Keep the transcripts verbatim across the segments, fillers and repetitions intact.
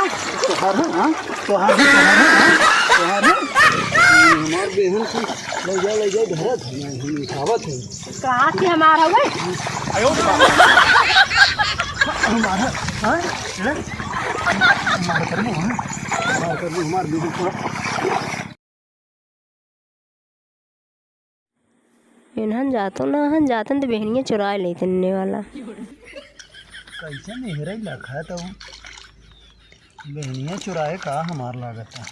तोहार है, हाँ? तोहार है, तोहार है, हाँ? तोहार है? हमार बेहन की ले जा, ले जा, धरत है, हम उठावत है। कहाँ से हमार हवे? हमार है, हाँ? ले। हमार कर लो, हाँ? हमार कर लो, हमार बिल्कुल पूरा। इन्हन जातो ना हन, जातन त बेहनिया चुराए लेते इन्ने वाला। कैसे मेहरे लखा तो बेहनिया चुराए का हमार लागत है।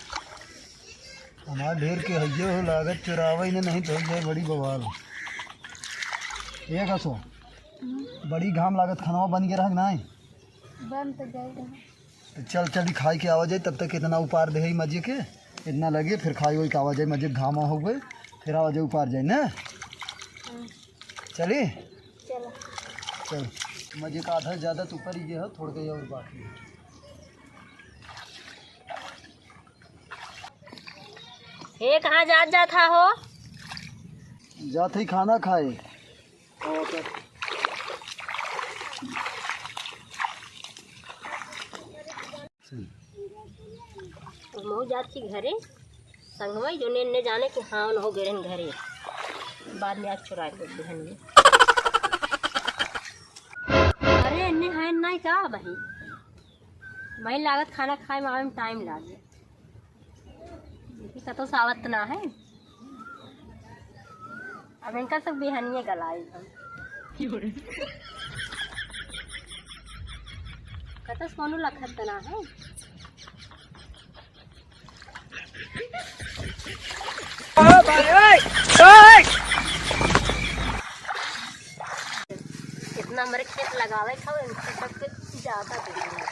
हमार ढेर के हइये हो लागत चुरावे इन्हें नहीं तो हो जाए बड़ी बवाल। ये कसो बड़ी घाम लागत खनवा बन के रह नहीं। बन तो गए रहे। तो चल, चली खाई के आवा जाए, तब तक इतना उपार दे मजे के, इतना लगे, फिर खाई होई के आवा जाए, मजे घामा हो गए, फिर आवा जाए उपार जाए ना। हम्म। चली? चलो। चल, मजे का आधा ज्यादा तो ऊपर ही गया हो, थोड़ के और बाकी है। हे, कहाँ जात जात हा हो? जात ही खाना खाए। मऊ जात की घरे संगवा जो ने, ने जाने कि हाँ, उन हो गए रहन घरे। बाद में आज चुराए को बहन में। अरे, इन्ने हैं नहीं का बही? मैं लागत खाना खाए में आवे में टाइम लागे। देखी, कतौ सावत ना है। अब इनका सब बिहानिए गलाई हम। कतौ सोनू लखत ना है। ओ भाई, ओए, ओए। इतना हमरे खेत लगावे खाओ, इनसे सबके ज्यादा दे देंगे।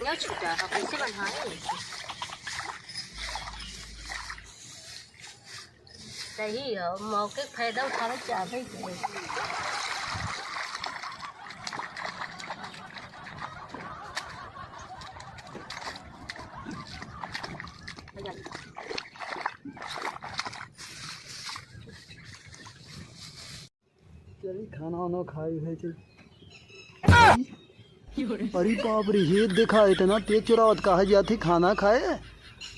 ना छूटा है, कैसे बनाए? सही है, मौके के फायदा उठावे के चाहे के। चली, खाना वाना खाई है, चल। अरे बाप रे, ये देखा, इतना तेज चुरावत कहा जात है खाना खाए,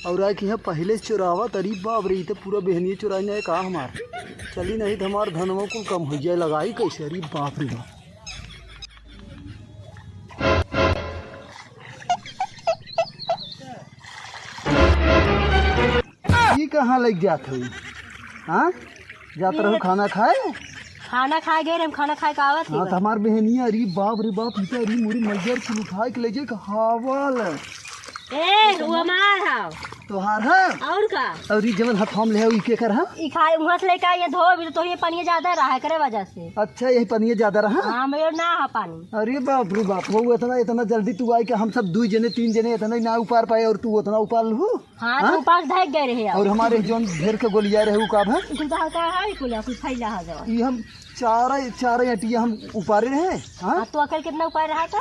और आए कि यहाँ पहले से चुरावत। अरे बाप रे, ये तो पूरा बेहनिए चुराई नहीं का हमार। चली, नहीं तो हमार धनवा कुल कम हो जाए, लगाई कैसे? अरे बाप रे बाप। ई कहाँ लग जात हई? हाँ? जात रहो खाना खाए? खाना खाए गए रहे, हम खाना खाए के आवत ही हाँ, तो बा। हमार बहनिया, अरे बाप रे बाप, ई तो अरे मोरी मजर कुल उठाए के ले जाए, कहावल। ए, वो हमार है। तोहार है? और का? और ई जवन हथवा में ले हो, ई केकर है? ई खाए, उहाँ से लेके आई, ये धो भी तो, तो ये पनिया ज्यादा रहा है, करे वजह से। अच्छा, यही पनिया ज्यादा रहा? हाँ, मेरे ना है पानी। अरे बाप रे बाप, वो इतना, इतना जल्दी तू आई कि हम सब दुई जने, तीन जने इतना ही ना उपार पाए और तू उतना उपार लू? हाँ, हाँ? तो उपास ढक गए रहे आप। और हमारे जौन ढेर के गोलिया रहे, उ का भा? कुल तो हल्का है, कुल, कुल फैला है जवान। ई हम चार, चार अटिया हम उपारे रहे, हाँ? हाँ, तो अकल कितना उपार रहा था?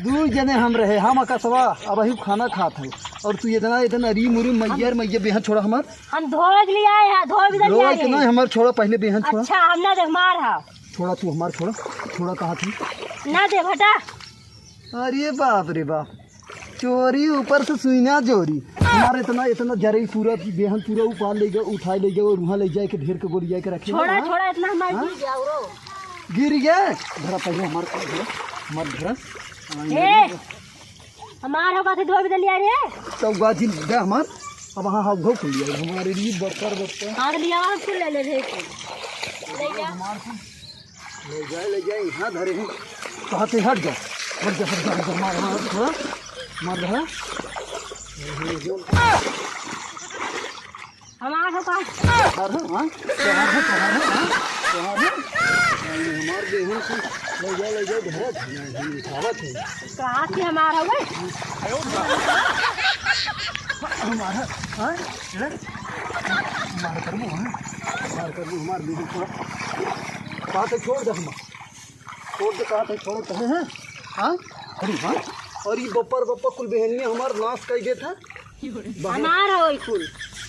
दू जने हम रहे, हम अकसवा, अबही खाना खात है। और तू इतना, इतना री मुरी मैयर, मैया बेहन छोड़ा हमार। हम धोए के लिए आए हैं, धोए भी धोए नहीं आए के हैं। नहीं, हमार छोड़ा, पहले बेहन छोड़ा। अच्छा, हम ना देख मार हा। छोड़ा तू हमार छोड़ा, छोड़ा कहा थी। ना दे, हटा। अरे बाप रे बाप, चोरी ऊपर से सुइना जोरी। हमारे इतना, इतना जरे पूरा बेहन पूरा उपार ले गए, उठाए ले गए और वहाँ ले जाए के ढेर के गोली जाए के रखे छोड़ा, हाँ? छोड़ा, इतना हमारे हाँ? गिर गया, उरो। गिर गया? धरा पहले हमार, हमार धरा। हाँ, ए! ये हमार होगा थे धोए बदल लिया रे। तो गाजी दे हमार, अब हाँ, हाँ, घोप लिया हमारे लिए बक्कर, बक्कर। हाँ, तो लिया, हम कुल ले ले रहे थे। ले जा। हमार कुल ले जाए, ले जाए, यहाँ धरे हैं। कहाँ से हट जा, हट जा, हट जा, हट जा, मार, मार, थोड़ा, मार, धरा। हमार हो का? तोहार है, हाँ? तोहार है, तोहार है, हाँ? तोहार है? अरे, हमार देहन से ले जा, ले जा, धरा, धरा, धरा, उठावत है। कहाँ से हमार हवे? हमार है, हाँ? ले। मार कर दो, हाँ? मार कर दो, हमार बिल्कुल पूरा। बात है, छोड़ दे हमार। छोड़ दे, कहा था, छोड़ कहे हैं? हाँ? अरे हाँ? और ये बप्पर, बप्पर कुल बहनिया हमार नाश कर देता। हमार है वही कुल।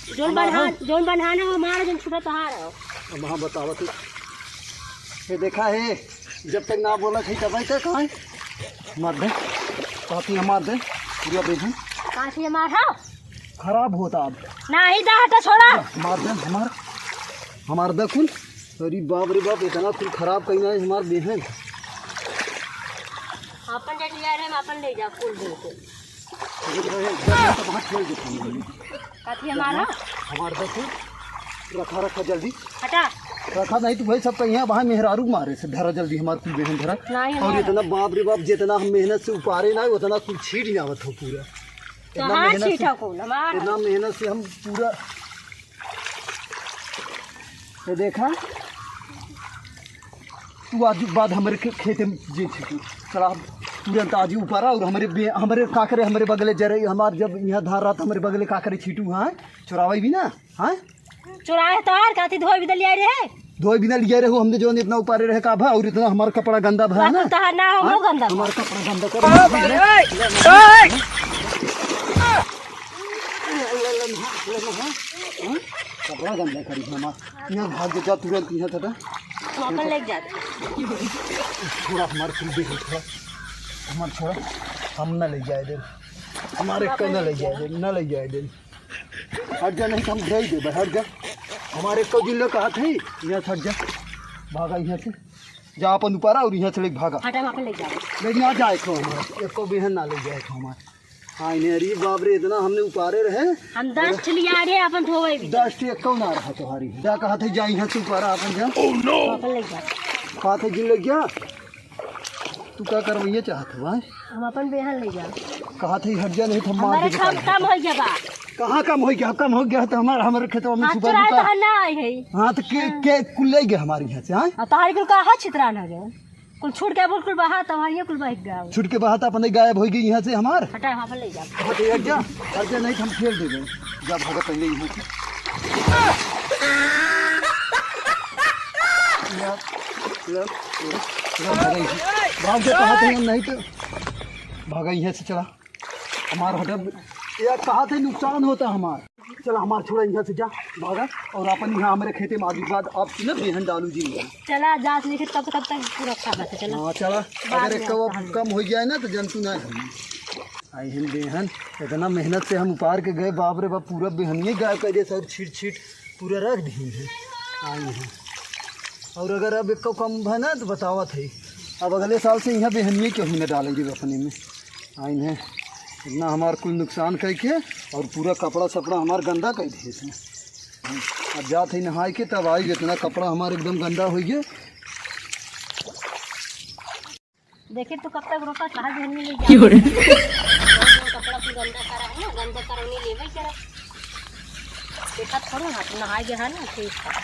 जौन हमार बन्हान, है। जौन बन्हान है, वो हमारा, जौन छूटा तोहार है। अब हाँ, बतावत है। ये देखा है, जब तक ना बोला थी, तब तक कहाँ है? मार दे। काफी हमार दे। पूरा बेहन। काफी हमार है? खराब होता अब। नाही दा, हटा, छोड़ा। मार दे, हमार, हमार दे कुल। अरे बाप रे बाप, इतना कुल खराब कहीं ना है हमार बेहन। अपन जटिया रहे, अपन ले जा, कुल दे के। देख रहे हैं, इधर तो हाथ फेर देता हूँ। काफी हमारा? हमार दे कुल। रखा, रखा जल्दी। हटा। रखा नहीं तो भाई सब कहीं है, वहाँ मेहरारू मारे से धरा जल्दी हमार कुल बेहन धरा। नहीं, और हमारा। इतना बाप रे बाप, जितना हम मेहनत से उपारे ना, उतना कुल छीट जावत हो पूरा। तो इतना हाँ, मेहनत से, छीटा कौन? हमारा। इतना मेहनत से हम पूरा, ये देखा, तू आज बाद हमरे खे-, खेते में जे छीटू। चला, तुरंत आज उपारा और हमरे बे-, हमरे काकरे, हमरे बगले जरे, हमार जब यहाँ धार रहा था, हमरे बगले काकरे छीटू, हाँ, चुरावे भी ना, हाँ? चुराए तो यार, काथी धोए भी दलिया रे। धोए बिना लिया रहे हो, हमने जौन इतना उपारे रहे का भा, और इतना हमारा कपड़ा गंदा भा है ना? तहार ना, हमरो हाँ? गंदा भा। हमारा कपड़ा गंदा कर। हाँ? कपड़ा गंदा करी हमार। यहाँ भाग जा तुरंत, यहाँ से हटा। हम अपन ले जाते। छोड़ा हमार कुल दे, छोड़ा। हमार छोड़ा। हम ना ले जाए दे। हमारे को ना ले जाए दे, ना ले जाए दे। हट जा, नहीं तो हम दे देबे, हट जा। हमारे को जिन लोग कहा थे, यहाँ से हट जा। भागा यहाँ से। जा अपन ऊपर आ और यहाँ से लेके भागा। हटा, हम अपन ले जाओ। ले ना जाए को हमारा, एको बिहन ना ले जाए को हमारा। हाँ, इन्हें, अरे बाप रे, इतना हमने उपारे रहे। हम दस ठे लिया रहे, अपन धोवे भी। दस ठे एको ना रहा तुम्हारी। जा कहा थे, जा यहाँ से ऊपर आ, अपन जा। हम अपन ले जाओ। कहा थे जिन लोग गया। तू का करवइया चाहत हो, आय? हम अपन बेहन ले जाओ। कहा थे, हट जा, नहीं तो हम मार हमारे देबे काम, काट काम देबे। हो गया बा। कहाँ कम हो गया? कम हो गया तो हमार, हमारे खेतवा में हाँ, छुपा चुराए देता। तो हम ना आए है। हाँ, तो के, हाँ। के कुल ले गया हमारे यहाँ से, हाँ? और तोहरी कुल कहाँ छितरान हो गया? कुल छूट के बोल, कुल बहा, तोहरी कुल बह गया। छूट के बहा तो अपने गायब हो गई यहाँ से हमार। हटा, हम अपन ले जाओ। हाँ, तो हट जा, हट जा, नहीं तो हम फेर देबे। जा भागा पहले यहाँ से। ले, ले, ले, भागा यहाँ से। भाग जा, कहा थे, नहीं तो भागा यहाँ से, चला। हमार हटा, ये कहा थे नुकसान होता हमार। चला, हमार छोड़ा यहाँ से, जा, भागा। और अपन यहाँ हमारे खेते में आदि बाद आप ना बेहन डालू जी। चला, जात लेके तब, तब तक पूरा खा लेते, चला। हाँ, चला। बाद अगर में एक कम, आता हम। कम हो जाए ना तो जंतु ना है। आई हम बेहन, इतना मेहनत से हम उपार के गए, बाप रे बाप, पूरा बेहनिए गायब कर दिया, सब छीट छीट पूरा रख दी है। आई हैं। और अगर अब एको कम भा ना तो बतावत है, अब अगले साल से यहाँ बेहनिए केहू न डालेंगे अपने में। आइन है, इतना हमार कुल नुकसान करके और पूरा कपड़ा सपड़ा हमार गंदा कर दिए थे। अब जात है नहाए के, तब आई, इतना कपड़ा हमार एकदम गंदा हो गया। देखिए तू कब तक रोता, कहाँ जहनी ले क्यों रे? जा। कपड़ा कुल गंदा करा है ना, गंदा करा नहीं लेवे करा। देखा थोड़ा ना, तू नहाए गया है ना, ठीक है।